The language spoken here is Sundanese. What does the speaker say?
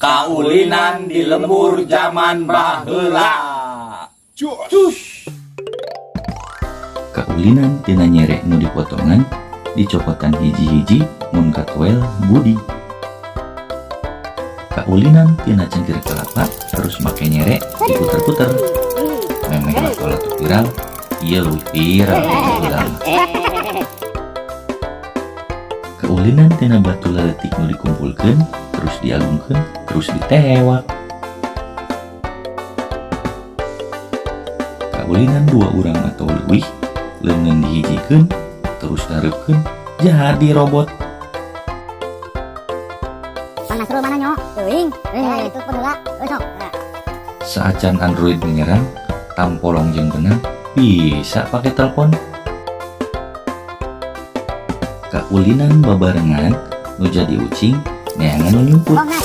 Kaulinan di lembur zaman baheula. Cus. Kaulinan tina nyere nu dipotongan, dicokotan hiji-hiji, mun katoel budi. Kaulinan tina cengkir kelapa terus make nyere diputer-puter. Memeh lato-lato viral, ieu leuwih viral ti baheula mah. Kaulinan tina batu leutik nu dikumpulkeun, terus diagungkeun, terus ditewak. Kaulinan dua urang atau leuwih, leungeun dihijikeun, terus dareupkeun, jadi robot. Bang Nasrul mana nyok? Teuing. Eh, itu pun heula. Euy sok. Saacan Android menyerang, tampolong jeung benang bisa pakai telepon. Kaulinan babarengan nu jadi ucing neangan nu nyumput. Bang Nasrul.